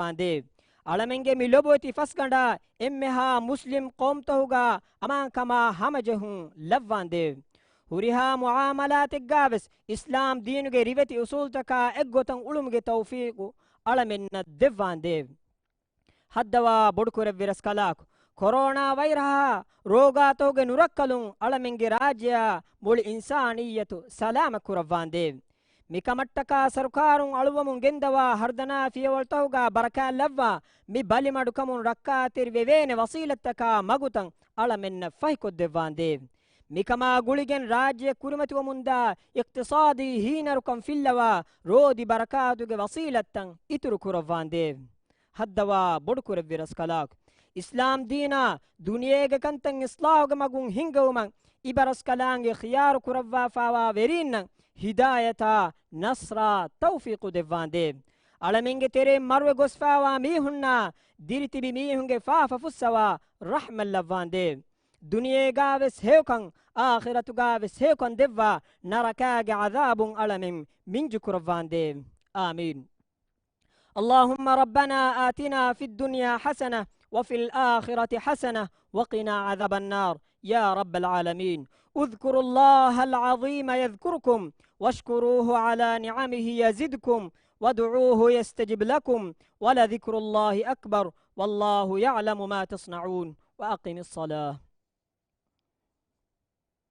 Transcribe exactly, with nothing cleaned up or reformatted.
ދެއްވާނދޭ. އަޅަމެންގެ މި ލޮބުވެތި ފަސްގަނޑާ އެންމެހާ މުސްލިމް ޤައުމުތަކުގާ އަމާންކަމާ ހަމަޖެހުން ލައްވާނދޭ. ހުރިހާ މުޢާމަލާތެއްގާވެސް އިސްލާމް ދީނުގެ ރިވެތި އުސޫލުތަކާ އެއްގޮތަށް އުޅުމުގެ ތައުފީޤު އަޅަމެންނަށް ދެއްވާނދޭ. ހައްދަވާ ބޮޑުކުރެއްވި ރަސްކަލާކޮ، ކޮރޯނާ ވައިރަހާ ރޯގާތަކުގެ ނުރައްކަލުން އަޅަމެންގެ ރާއްޖެއާ މުޅި އިންސާނިއްޔަތު ސަލާމަތް ކުރައްވާނދޭ. މިކަމަށްޓަކާ ސަރުކާރުން އަޅުވަމުން ގެންދަވާ ހަރުދަނާ ފިޔަވަޅުތަކުގާ ބަރަކާތް ލައްވާ، މި ބަލިމަޑުކަމުން ރައްކާތެރިވެވޭނެ ވަސީލަތްތަކާ މަގުތައް އަޅަމެންނަށް ފަހިކޮށްދެއްވާނދޭ. މިކަމާ ގުޅިގެން ރާއްޖެ ކުރިމަތިވަމުންދާ އިޤްތިޞާދީ ހީނަރުކަން ފިއްލަވާ، ރޯދި ބަރަކާތުގެ ވަސީލަތްތައް އިތުރު ކުރައްވާނދޭ. ހައްދަވާ ބޮޑުކުރެއްވި ރަސްކަލާކޮ، އިސްލާމް ދީނާ ދުނިޔޭގެ ކަންތައް އިސްލާހުގެ މަގުން ހިންގެވުމަށް އިބަރަސްކަލާނގެ ޚިޔާރު ކުރައްވާފާވާ ވެރީންނަށް ހިދާޔަތާ، ނަޞްރާ، ތައުފީޤު ދެއްވާނދޭ. އަޅަމެންގެ ތެރެއިން މަރުވެ ގޮސްފާވާ މީހުންނާ ދިރިތިބި މީހުންގެ ފާފަ ފުއްސަވާ ރަޙްމަތް ލައްވާނދޭ. ދުނިޔޭގާވެސް ހެޔޮކަން، އާޚިރަތުގާވެސް ހެޔޮކަން ދެއްވާ، ނަރަކާގެ ޢަޛާބުން އަޅަމެން މިންޖުކުރައްވާނދޭ. އާމީން. اللهم ربنا آتنا في الدنيا حسنة وفي الآخرة حسنة وقنا عذاب النار يا رب العالمين. اذكروا الله العظيم يذكركم واشكروه على نعمه يزدكم وادعوه يستجب لكم ولذكر الله أكبر والله يعلم ما تصنعون. وأقم الصلاة.